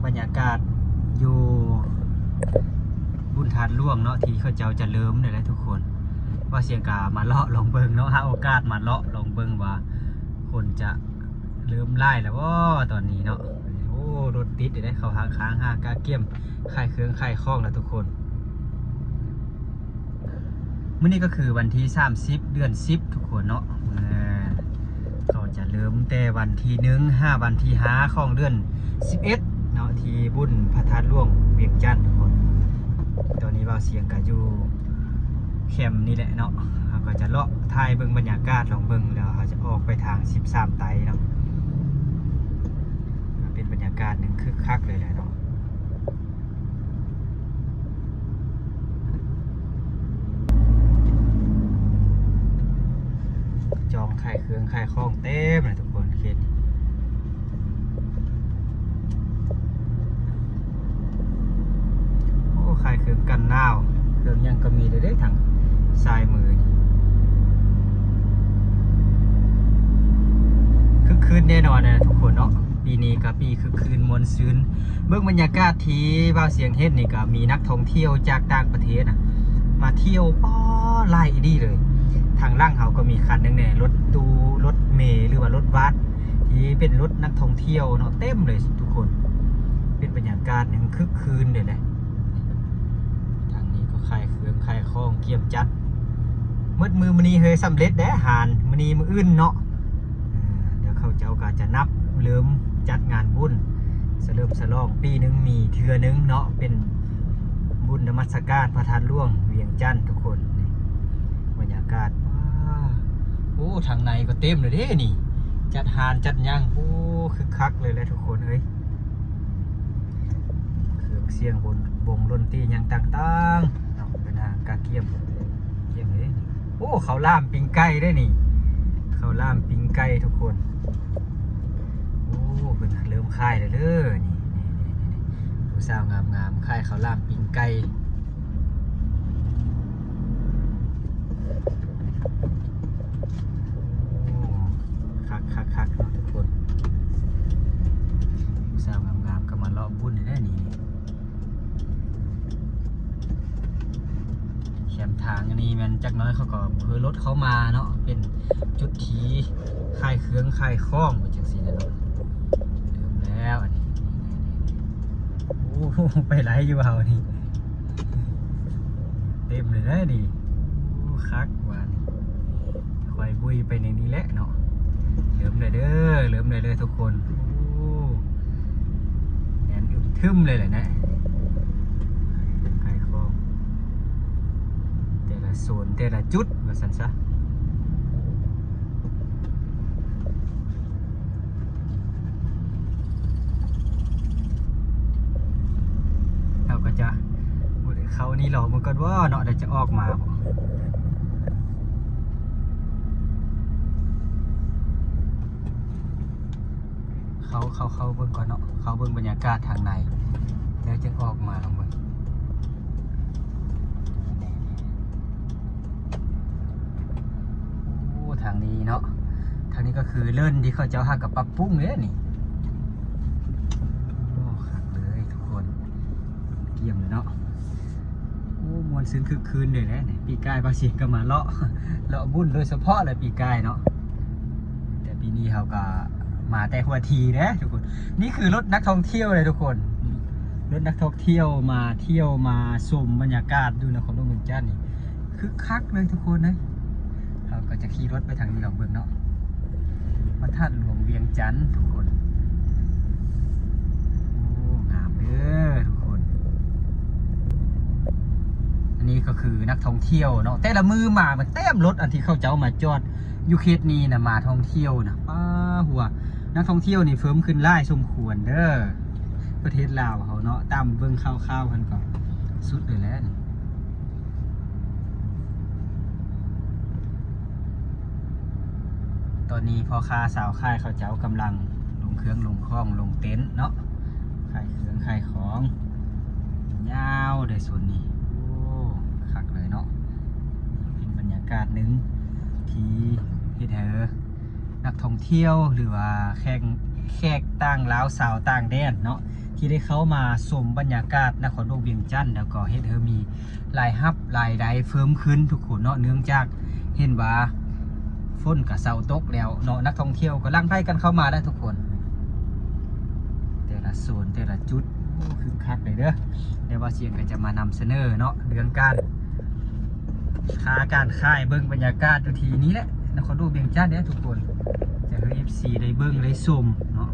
ບັນຍາກາດຢູ່ບຸນທາດຫຼວງເນາະ ທີ່ເຂົາເຈົ້າຈະເລີ່ມນີ້ແຫຼະທຸກຄົນ. ວ່າສຽງກະມາເລາະລອງເບິ່ງເນາະ ຫາໂອກາດມາເລາະລອງເບິ່ງວ່າຄົນຈະເລີ່ມຫຼາຍແລ້ວບໍ່ຕອນນີ້ເນາະ. ໂອ້ ລົດຕິດເດ້ ເຂົາຫາກາກຽມຂາຍເຄື່ອງຂາຍຂອງແລ້ວທຸກຄົນ. ມື້ນີ້ກໍຄືວັນທີສາມສິບ ເດືອນສິບທຸກຄົນເນາະ. ເຂົາຈະເລີ່ມແຕ່ວັນທີໜຶ່ງຫາວັນທີຫ້າຂອງເດືອນສິບເອັດເນາະ ທີ່ບຸນພະທາດຫຼວງວຽງຈັນທຸກຄົນ. ຕອນນີ້ບ່າວສຽງກໍຢູ່ແຄມນີ້ແຫຼະເນາະ ເຮົາກໍຈະເລາະຖ່າຍເບິ່ງບັນຍາກາດ ລອງເບິ່ງ ແລ້ວເຮົາຈະອອກໄປທາງສິບສາມໄຕເນາະ. ກໍເປັນບັນຍາກາດໜຶ່ງຄຶກຄັກເລີຍແຫຼະເນາະ. ຈອງຂາຍເຄື່ອງຂາຍຂອງເຕັມເລີຍທຸກຄົນ ເຂດນີ້. ໂອ້ ຂາຍເຄື່ອງກັນໜາວ ເຄື່ອງຫຍັງກໍມີເດ້ ເດ້ທາງຊ້າຍມືນີ້. ຄຶກຄື້ນແນ່ນອນນະທຸກຄົນເນາະ. ປີນີ້ກໍປີຄຶກຄື້ນມ່ວນຊື່ນ. ເບິ່ງບັນຍາກາດທີ່ບ່າວສຽງເຫັນນີ້ ກໍມີນັກທ່ອງທ່ຽວຈາກຕ່າງປະເທດນະ ມາທ່ຽວ ປ້າ ຫຼາຍອີ່ຫຼີເລີຍ. ທາງຫຼັງເຮົາກໍມີຄັນໜຶ່ງແດ່ ລົດຕູ້ ລົດເມ ຫຼືວ່າລົດບັສ ທີ່ເປັນລົດນັກທ່ອງທ່ຽວເນາະ ເຕັມເລີຍທຸກຄົນ. ເປັນບັນຍາກາດໜຶ່ງຄຶກຄື້ນເລີຍແຫຼະ. ທາງນີ້ກໍຂາຍເຄື່ອງຂາຍຂອງກຽມຈັດ ໝົດມື້ມື້ນີ້ເຮີ້ຍ ສຳເລັດແດ່ ຫານມື້ນີ້ມື້ອື່ນເນາະ. ເອີ ດຽວເຂົາເຈົ້າກໍຈະນັບເລີ່ມຈັດງານບຸນສະເຫຼີມສະຫຼອງ ປີໜຶ່ງມີເທື່ອໜຶ່ງເນາະ ເປັນບຸນນະມັດສະການພະທາດຫຼວງວຽງຈັນທຸກຄົນ. ນີ້ບັນຍາກາດ ວ້າ ໂອ້ ທາງໃນກໍເຕັມເລີຍເດ້ນີ້ ຈັດຫານຈັດຫຍັງ ໂອ້ ຄຶກຄັກເລີຍແຫຼະທຸກຄົນເອີຍ. ເຄື່ອງສຽງວົງດົນຕີຫຍັງຕ່າງໆເນາະ ເພິ່ນຫາກະກຽມ ກຽມເດ້. ໂອ້ ເຂົ້າຫຼາມປີ້ງໄກ່ເດ້ນີ້ ເຂົ້າຫຼາມປີ້ງໄກ່ທຸກຄົນ. ໂອ້ ເພິ່ນເລີ່ມຂາຍແລ້ວເດີນີ້ ນີ້ໆໆ ຜູ້ສາວງາມໆຂາຍເຂົ້າຫຼາມປີ້ງໄກ່. ໂອ້ ຄັກໆໆເນາະທຸກຄົນ ຜູ້ສາວງາມໆກໍມາເລາະບຸນໄດ້ນີ້. ແຄມທາງອັນນີ້ແມ່ນຈັກໜ້ອຍເຂົາກໍເຮີລົດເຂົ້າມາເນາະ ເປັນຈຸດທີ່ຂາຍເຄື່ອງຂາຍຂອງໄປຈັ່ງຊີ້ແຫຼະເນາະ. ເລີ່ມແລ້ວອັນນີ້ ໂອ້ ໄປຫຼາຍຢູ່ເຮົານີ້ ເຕັມເລີຍເດ້ນີ້. ໂອ້ ຄັກວ່ານີ້ ຄ່ອຍບຸຍໄປໃນນີ້ແຫຼະເນາະ. ເລີ່ມແລ້ວເດີ ເລີ່ມແລ້ວເດີທຸກຄົນ. ໂອ້ ແໜ້ນອຶມທຶມເລີຍແຫຼະນະ ຂາຍຂອງ ແຕ່ລະໂຊນແຕ່ລະຈຸດວ່າຊັ້ນຊະ. ເຮົາກໍຈະ ບໍ່ໄດ້ເຂົ້ານີ້ລອງເບິ່ງກ່ອນບໍ່ເນາະ ແລ້ວຈະອອກມາບໍ່. ເຂົ້າ ເຂົ້າ ເຂົ້າເບິ່ງກ່ອນເນາະ ເຂົ້າເບິ່ງບັນຍາກາດທາງໃນ ແລ້ວຈຶ່ງອອກມາລອງເບິ່ງ. ໂອ້ ທາງນີ້ເນາະ ທາງນີ້ກໍຄືເລີນທີ່ເຂົາເຈົ້າຫາກະປັບປຸງເດ້ນີ້. ໂອ້ ຄັກເລີຍທຸກຄົນ ກຽມເລີຍເນາະ. ໂອ້ ມ່ວນຊື່ນຄຶກຄື້ນເດ້ແຫຼະ. ປີກາຍບ່າວສຽງກໍມາເລາະ ເລາະບຸນໂດຍສະເພາະແຫຼະປີກາຍເນາະ ແຕ່ປີນີ້ເຮົາກໍມາແຕ່ຫົວທີເດ້ທຸກຄົນ. ນີ້ຄືລົດນັກທ່ອງທ່ຽວເດ້ທຸກຄົນ ລົດນັກທ່ອງທ່ຽວມາທ່ຽວມາຊົມບັນຍາກາດຢູ່ນະຄອນຫຼວງວຽງຈັນນີ້ ຄຶກຄັກເລີຍທຸກຄົນເອີຍ. ເຮົາກໍຈະຂີ່ລົດໄປທາງນີ້ລອງເບິ່ງເນາະ ພະທາດຫຼວງວຽງຈັນທຸກຄົນ. ໂອ້ ງາມເດີທຸກຄົນ. ອັນນີ້ກໍຄືນັກທ່ອງທ່ຽວເນາະ ແຕ່ລະມື້ມາມັນເຕັມລົດ ອັນທີ່ເຂົາເຈົ້າມາຈອດຢູ່ເຂດນີ້ນະ ມາທ່ອງທ່ຽວນະ ປ້າ ຫົວ ນັກທ່ອງທ່ຽວນີ້ເພີ່ມຂຶ້ນຫຼາຍສົມຄວນເດີ. ປະເທດລາວເຮົາເນາະ ຕາມເບິ່ງຂ່າວໆຫັ້ນກໍສຸດເລີຍແຫຼະ. ຕອນນີ້ພໍ່ຄ້າຊາວຂາຍເຂົາເຈົ້າກຳລັງລົງເຄື່ອງລົງຂອງລົງເຕັນເນາະ ຂາຍເຄື່ອງຂາຍຂອງ ຍາວເດ້ໂຊນນີ້. ໂອ້ ຄັກເລີຍເນາະ ເປັນບັນຍາກາດໜຶ່ງທີ່ເຮັດໃຫ້ນັກທ່ອງທ່ຽວ ຫຼືວ່າແຂກ ແຂກຕ່າງລາວຊາວຕ່າງແດນເນາະ ທີ່ໄດ້ເຂົ້າມາຊົມບັນຍາກາດນະຄອນຫຼວງວຽງຈັນ ແລ້ວກໍເຮັດໃຫ້ມີລາຍຮັບລາຍໄດ້ເພີ່ມຂຶ້ນທຸກຄົນເນາະ ເນື່ອງຈາກເຫັນວ່າຝົນກໍເຊົາຕົກແລ້ວເນາະ ນັກທ່ອງທ່ຽວກໍຫຼັ່ງໄຫຼກັນເຂົ້າມາແລ້ວທຸກຄົນ. ແຕ່ລະໂຊນແຕ່ລະຈຸດ ໂອ້ ຄຶກຄັກເລີຍເດີ. ແຕ່ວ່າສຽງກໍຈະມານຳສະເໜີເນາະ ເລື່ອງການຄ້າການຂາຍ ເບິ່ງບັນຍາກາດຢູ່ທີ່ນີ້ແຫຼະ ນະຄອນຫຼວງວຽງຈັນເດ້ທຸກຄົນ ຈະໃຫ້ເອັຟຊີໄດ້ເບິ່ງໄດ້ຊົມເນາະ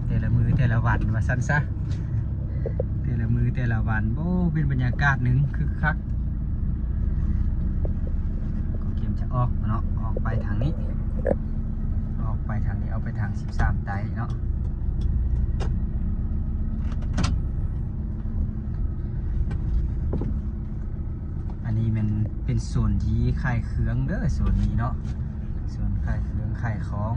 ແຕ່ລະມື້ແຕ່ລະວັນວ່າຊັ້ນຊະ ແຕ່ລະມື້ແຕ່ລະວັນ ໂອ້ ເປັນບັນຍາກາດໜຶ່ງຄຶກຄັກ. ກໍກຽມຈະອອກເນາະ ອອກໄປທາງນີ້ ອອກໄປທາງນີ້ ອອກໄປທາງສິບສາມໃຕ້ເນາະ. ອັນນີ້ແມ່ນເປັນໂຊນທີ່ຂາຍເຄື່ອງເດີ ໂຊນນີ້ເນາະ ໂຊນຂາຍເຄື່ອງຂາຍຂອງ.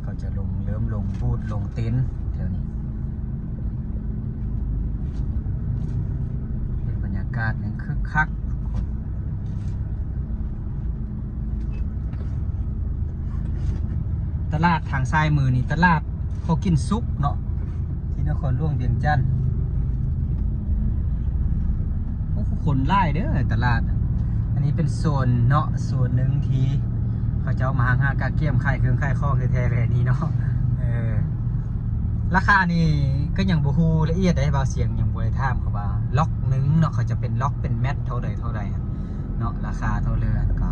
ເຂົາຈະລົງ ເລີ່ມລົງບູດລົງເຕັນແຖວນີ້ ເປັນບັນຍາກາດຍັງຄຶກຄັກ. ຕະຫຼາດທາງຊ້າຍມືນີ້ ຕະຫຼາດພໍກິນສຸກເນາະ ທີ່ນະຄອນຫຼວງວຽງຈັນ. ໂອ້ ຄົນຫຼາຍເດີຕະຫຼາດ. ອັນນີ້ເປັນໂຊນເນາະ ໂຊນໜຶ່ງທີ່ເຂົາເຈົ້າມາຫາກະກຽມຂາຍເຄື່ອງຂາຍຂອງແທ້ໆເລີຍນີ້ເນາະ. ເອີ ລາຄານີ້ກໍຍັງບໍ່ຮູ້ລະອຽດເດ້ ບ່າວສຽງຍັງບໍ່ໄດ້ຖາມເຂົາວ່າລັອກໜຶ່ງເນາະ ເຂົາຈະເປັນລັອກເປັນແມັດເທົ່າໃດເທົ່າໃດເນາະ ລາຄາເທົ່າເລີຍກໍ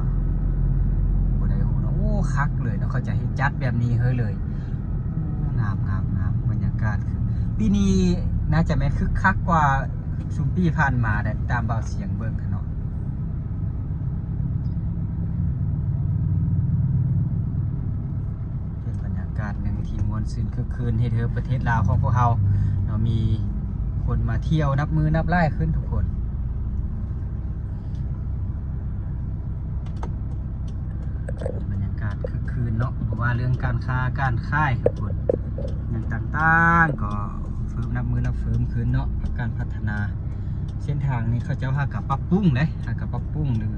ບໍ່ໄດ້ຮູ້ເນາະ. ໂອ້ ຄັກເລີຍເນາະ ເຂົາຈະເຮັດຈັດແບບນີ້ເຮີ້ເລີຍ. ໂອ້ ງາມໆໆ ບັນຍາກາດຄື ປີນີ້ໜ້າຈະແມ່ນຄຶກຄັກກວ່າຊຸມປີຜ່ານມາໄດ໋ ຕາມບ່າວສຽງເບິ່ງຫັ້ນເນາະ. ເປັນບັນຍາກາດໜຶ່ງທີ່ມ່ວນຊື່ນຄຶກຄື້ນ ເຮັດໃຫ້ປະເທດລາວຂອງພວກເຮົາເນາະ ມີຄົນມາທ່ຽວນັບມື້ນັບຫຼາຍຂຶ້ນທຸກຄົນ. ບັນຍາກາດຄຶກຄື້ນເນາະ ບໍ່ວ່າເລື່ອງການຄ້າການຂາຍທຸກຄົນ ຫຍັງຕ່າງໆ ກໍເພີ່ມ ນັບມື້ນັບເພີ່ມຂຶ້ນເນາະ ການພັດທະນາ. ເສັ້ນທາງນີ້ເຂົາເຈົ້າຫາກະປັບປຸງເດ້ ຫາກະປັບປຸງ ຫຼື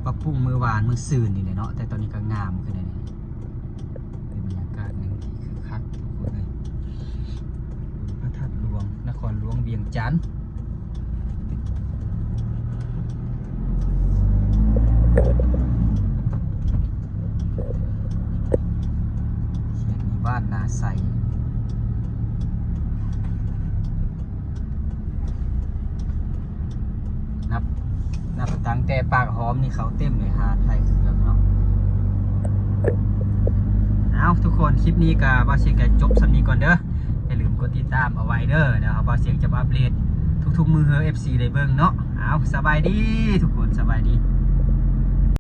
ປັບປຸງມື້ວານມື້ຊືນນີ້ແຫຼະເນາະ ແຕ່ຕອນນີ້ກໍງາມຂຶ້ນແລ້ວນີ້. ເປັນບັນຍາກາດໜຶ່ງທີ່ຄຶກຄັກທຸກຄົນເອີຍ ພະທາດຫຼວງ ນະຄອນຫຼວງວຽງຈັນ. ເຂດໝູ່ບ້ານນາໄຊ ນັບ ນັບຕັ້ງແຕ່ປາກຫ້ອມນີ້ເຂົ້າເຕັມເລີຍ ຮ້ານຂາຍເຄື່ອງເນາະ. ເອົາ ທຸກຄົນ ຄລິບນີ້ກະບ່າວສຽງກະຈົບສ່ຳນີ້ກ່ອນເດີ. ຢ່າລືມກົດຕິດຕາມເອົາໄວ້ເດີ ແລ້ວບ່າວສຽງຈະມາອັບເດດທຸກໆມື້ໃຫ້ເອັຟຊີໄດ້ເບິ່ງເນາະ. ເອົາ ສະບາຍດີທຸກຄົນ ສະບາຍດີ.